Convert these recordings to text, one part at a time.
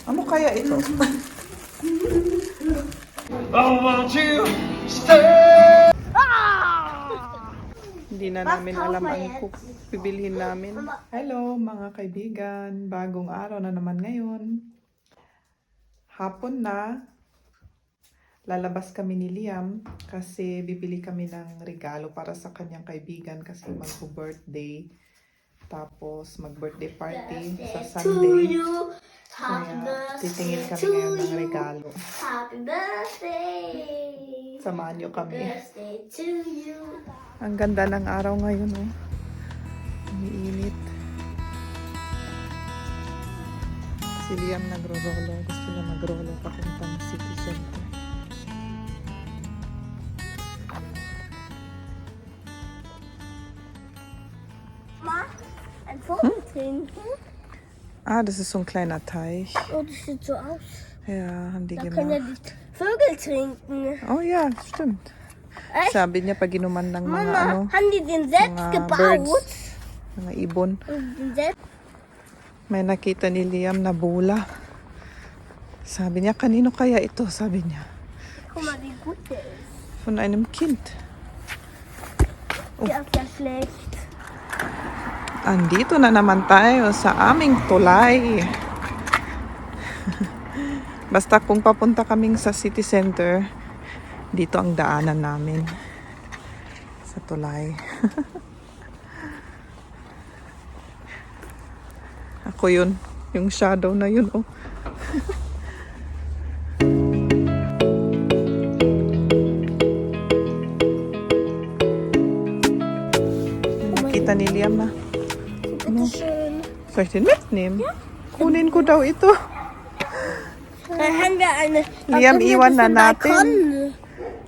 Ano kaya ito? I want you stay. Hindi na namin alam ang bibilhin namin. Hello mga kaibigan, bagong araw na naman ngayon. Hapon na, lalabas kami ni Liam kasi bibili kami ng regalo para sa kanyang kaibigan kasi mag-birthday. Tapos mag-birthday party sa Sunday. Kaya titingin kami ngayon ng regalo. Happy birthday! Samahan niyo kami. Birthday to you! Ang ganda ng araw ngayon, oh. Umiinit. Si Liam nagro-rolo. Gusto niya mag-rolo papuntang city center. Ma, ein Vogel trinken? Ah, das ist so ein kleiner Teich. Oh, das sieht so aus. Ja, haben die Da können ja gemacht. die Vögel trinken. Oh ja, stimmt. Echt? Sabi niya pag inuman ng mga Mama, ano, haben die den selbst mga gebaut? birds, mga ibon. Und den selbst? May nakita ni Liam na bula. Sabi niya, kanino kaya ito? Sabi niya. Guck mal, wie gut der ist. Von einem Kind. Der ist ja schlecht. Andito na naman tayo sa aming tulay. Basta kung papunta kaming sa city center, dito ang daanan namin. Sa tulay. Ako yun. Yung shadow na yun, oh. Nakita ni Liam na. Bitte schön. Soll ich den mitnehmen? Kunin ko daw ito. Dann haben wir eine. Liam, iwan na natin. Balkon.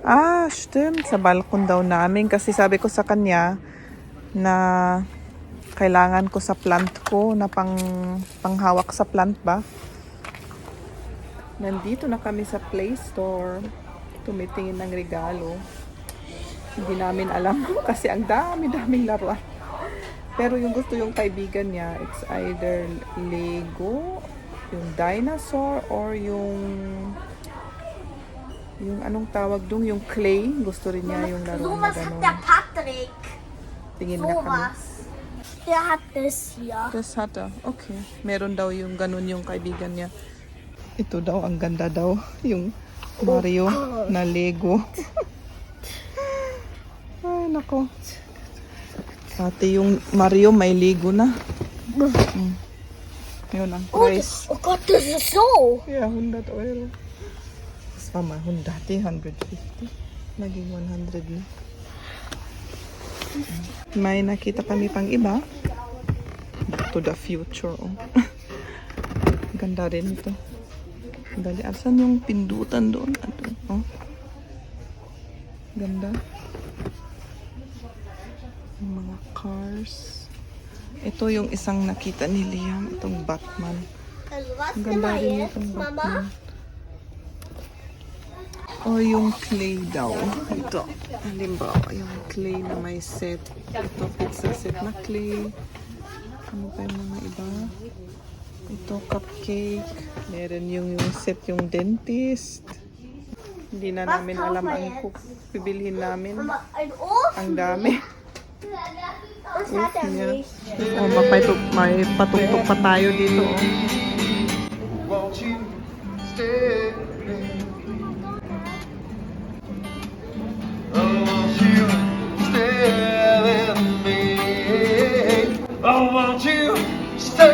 Ah, stimmt. Sa balkon daw namin. Kasi sabi ko sa kanya na kailangan ko sa plant ko na panghawak sa plant ba. Nandito na kami sa Play Store. Tumitingin ng regalo. Hindi namin alam kasi ang dami-daming laruan. Pero yung gusto yung kaibigan niya, it's either Lego, yung dinosaur, or yung anong tawag dun, yung clay. Gusto rin niya yung laruan na Sowas hat gano'n. der Patrick. Tingin na kami. Sowas. Der hat es hier. Das hat er. Okay. Meron daw yung ganun yung kaibigan niya. Ito daw, ang ganda daw. Yung Mario na Lego. Ay, nako. Pati yung Mario may Lego na. Yun ang price. Oh Gott, das ist so. Yeah, 100 Euro. Das war mal 100, 150. Naging 100 na. May nakita kami pang iba. Back to the future. Oh. Ganda rin ito. Dali, asan yung pindutan doon? Ito, oh. Ganda. Yung mga cars. Ito yung isang nakita ni Liam. Itong Batman. Also was Ang immer ganda rin jetzt, itong Mama? Batman. O yung clay daw. Ito. Halimbawa, yung clay na may set. Ito, pizza set na clay. Ano pa yung mga iba? Ito, cupcake. Meron yung set yung dentist. Hindi na namin alam ang bibilhin namin. Mama, ein Ofen? Ang dami. Das hat er Ja. nicht. Oh, may patugtog pa tayo dito. Oh. Won't you stay? I want you stay with me. I want you stay.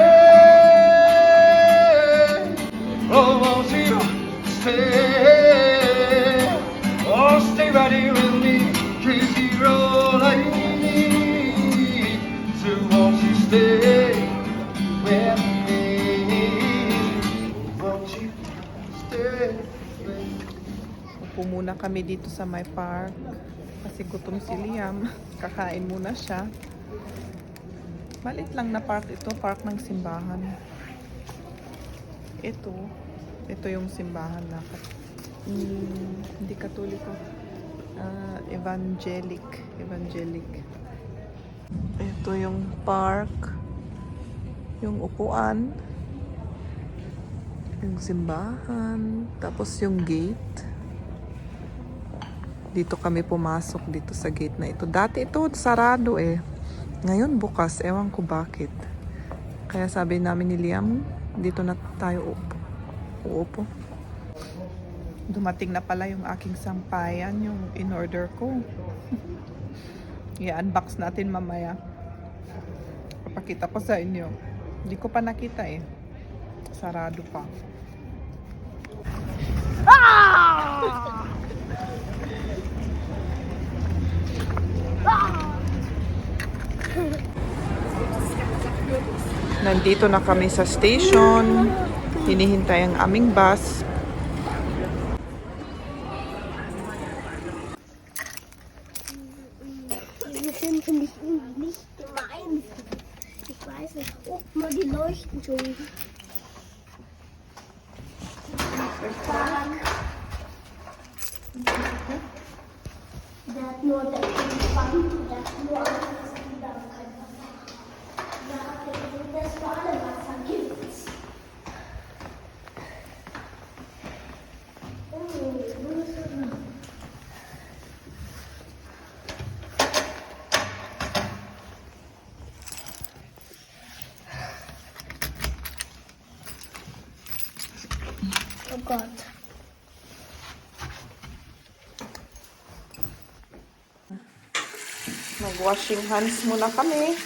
I want you stay. Oh, stay right here with me, 'cause you're all I need. So won't you stay with me? Won't you stay with me? Upo muna kami dito sa my park. Kasi gutom si Liam. Kakain muna siya. Malit lang na park ito. Park ng simbahan. Ito yung simbahan na hindi katoliko. Evangelic. Ito yung park. Yung upuan. Yung simbahan. Tapos yung gate. Dito kami pumasok dito sa gate na ito. Dati ito sarado eh. Ngayon bukas. Ewan ko bakit. Kaya sabi namin ni Liam, dito na tayo uupo. Dumating na pala yung aking sampayan, yung in-order ko. I-unbox natin mamaya. Papakita ko sa inyo. Hindi ko pa nakita eh. Sarado pa. Nandito na kami sa station. Hinihintay ang aming bus. Wir sind nicht gemein. Ich weiß nicht. Oh, nur die leuchten schon. Der hat nur der Band, der hat nur alles wieder kein Wasser. Das Badewasser gibt's. Oh Gott. Mag-washing hands muna kami.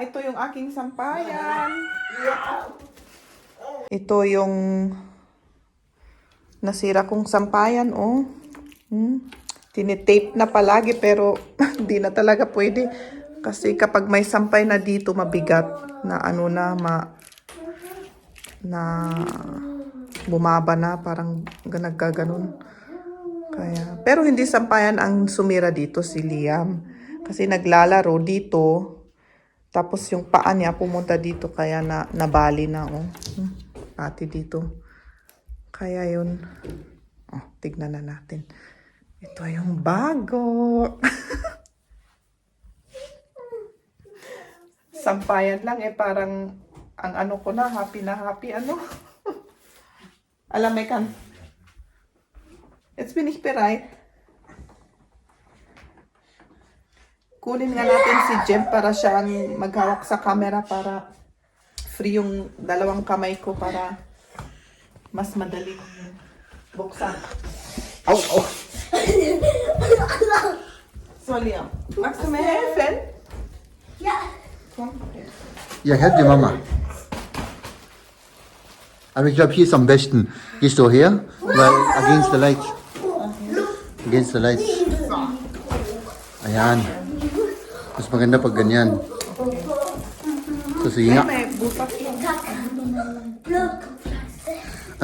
Ito yung aking sampayan. Ito yung nasira kong sampayan, oh. Tinitape na palagi pero hindi na talaga pwede. Kasi kapag may sampay na dito, mabigat na na bumaba na, parang nagkaganon. Kaya, pero hindi sampayan ang sumira dito, si Liam. Kasi naglalaro dito. Tapos yung paa niya pumunta dito, kaya nabali na, oh. Ate dito. Kaya yun. Oh, tignan na natin. Ito yung bago. Sampayan lang eh, parang ang ano ko na, happy na happy, ano. Alam mo kan. Jetzt bin ich bereit. Kunin nga natin si Jem para siya ang maghawak sa camera para free yung dalawang kamay ko para mas madali buksan. Au, au. So, Liam, magst du mir helfen? Ja. Komm. Ja, help die Mama. Aber ich glaube, hier ist am besten. Gehst du her? Weil against the lights. Against the lights. Ayan. Mas maganda pag ganyan. So, sige nga. May butas lang.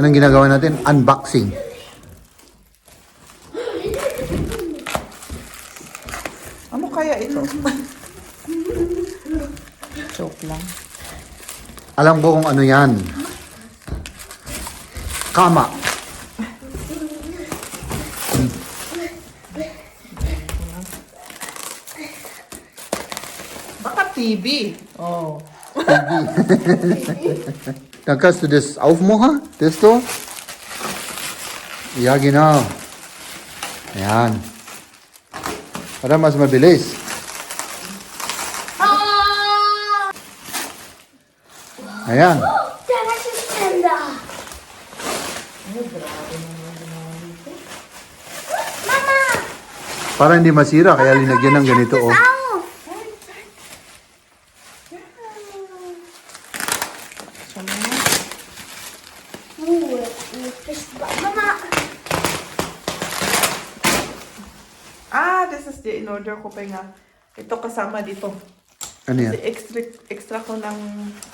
Anong ginagawa natin? Unboxing. Ano kaya ito? Joke lang. Alam ko kung ano yan. Kama. Baka TV. Oh. Dann kannst du das aufmachen, das da. Ja, genau. Ayan. Para mas mabilis. Ayan. Der Wäscheständer. Mama, Para hindi masira, kaya linagyan ng ganito, oh. auf. Mama. This is the in-order ko pa nga. Ito kasama dito. Ano yan? Kasi extra ko ng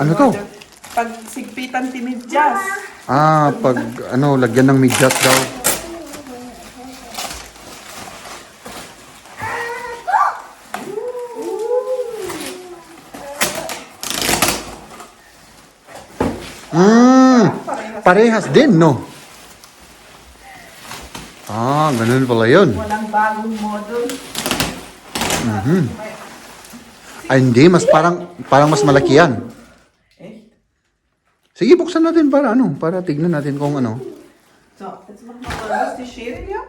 Ano to? in-order. Pag sigpitan timidyas. Pag ano, lagyan ng medyas daw. Parehas din, no? Ah, ganun pala yun. Walang bagong model. Ay, hindi. Parang mas malaki yan. Echt? Sige, buksan natin para tignan natin kung ano. So, jetzt machen wir mal die Schere hier.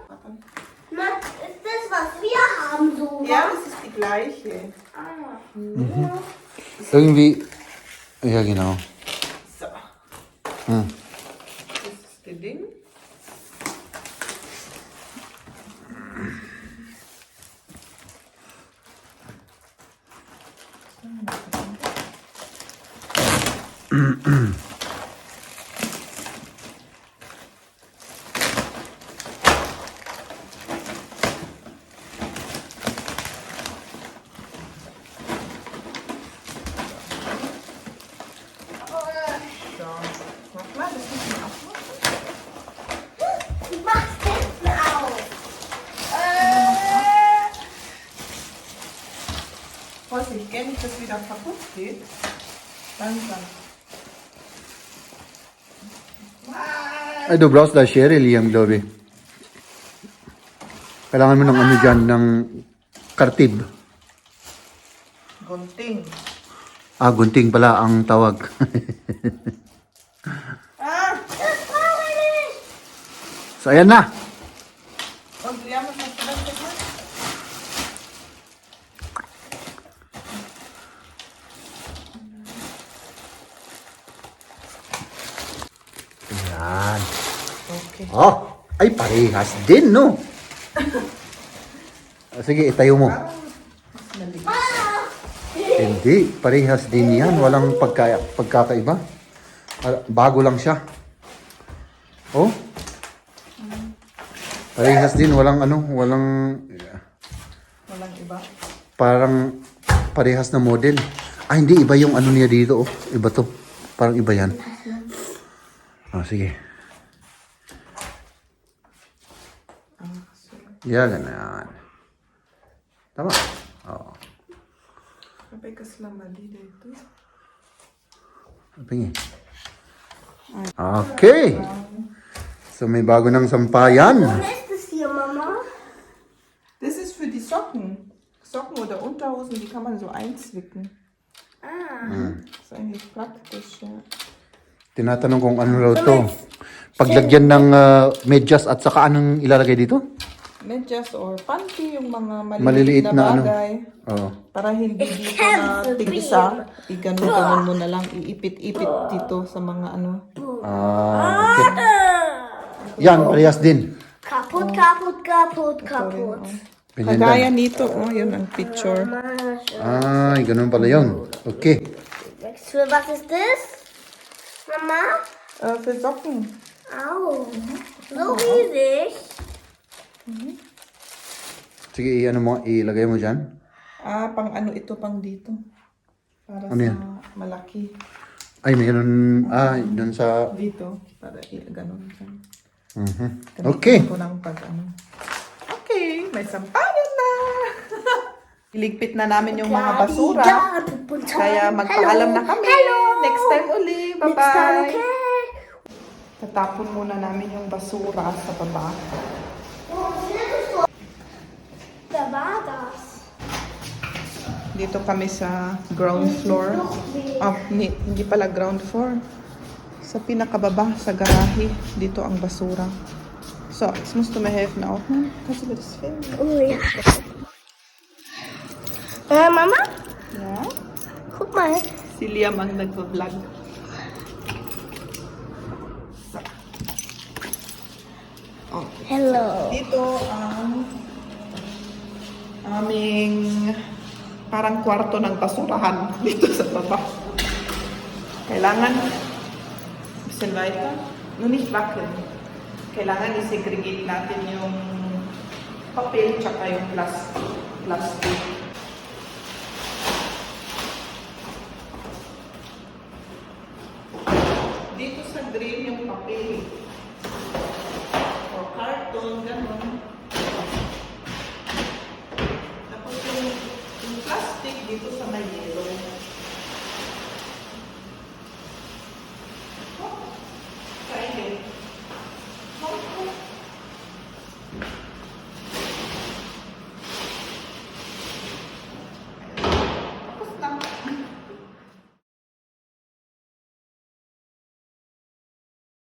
Na, ist das, was wir haben, so? Ja, das ist die gleiche. Ah. Irgendwie, ja genau. So, Hm. das ist das Ding. So, mach mal, das muss man aufmachen. Du machst hinten auf. Vorsicht, gell, nicht, dass wieder kaputt geht. Langsam. Ay, du brauchst da Sherry, Liam, glaube ich. Kailangan mo ng ano dyan, ng kartib. Gunting. Ah, gunting pala ang tawag. Ah! Das brauche ich nicht. So, ayan na. Und Liam, was hast du das gemacht? Ayan. Okay. Oh, ay parehas din, no? Sige, itayo mo. Hindi, parehas din yan. Walang pagkakaiba. Bago lang siya. Oh. Parehas din, walang Walang iba. parang parehas na model. Ah, hindi, iba yung ano niya dito, oh. Iba to. Parang iba yan. Ah, sige. Yeah, ganyan. Tama. Oo. Sabay ka sila mali dito. Pingi. Okay. So may bago ng sampayan. Was ist das hier, Mama? Das ist für die Socken. Socken oder Unterhosen, die kann man so einzwicken. Ah. Das ist eigentlich praktisch, ja. Tinatanong kung ano raw to. Paglagyan ng medyas at saka anong ilalagay dito? Medyas or panty, yung mga maliliit Maliliit na na ano. bagay. Oo. Para hindi dito na tigisa. Iganon mo na lang. Iipit-ipit dito sa mga ano. Ah, okay. Yan, parehas din. Kaputt, kaputt, kaputt, kaputt. Ganyan Kagaya lang. nito, oh, yun ang picture. Ay, ganun pala yun. Okay. Für was ist das? Mama? Für Socken. Au. So riesig. Sige, ilagay mo dyan. Pang ano ito, pang dito. Para Ano sa yan? malaki. Ay, may ganun. Ah, dun sa... Dito. Para ganon. Mhm. Okay. Ko ng pag ano. Okay, may sampayan na. Iligpit na namin yung mga basura. Kaya magpaalam na kami. Hello. Next time uli. Next time, Bye-bye. okay? Tatapon muna namin yung basura sa baba. Wer war das? Dito kami sa ground floor. Oh, hindi pala ground floor. Sa pinakababa, sa garahe. Dito ang basura. So, jetzt musst du mir helfen auch. Kannst du mir das filmen? Oh ja. Mama? Ja. Guck mal. Si Liam ang nagpa-vlog. Hello. Dito ang aming parang kwarto ng basurahan dito sa baba. Kailangan bisschen weiter, nur nicht wackeln. Kailangan i-segregate natin yung papel tsaka yung plastic. Dito sa drain yung papel. O carton, gano'n. Tapos yung plastic dito sa may yellow.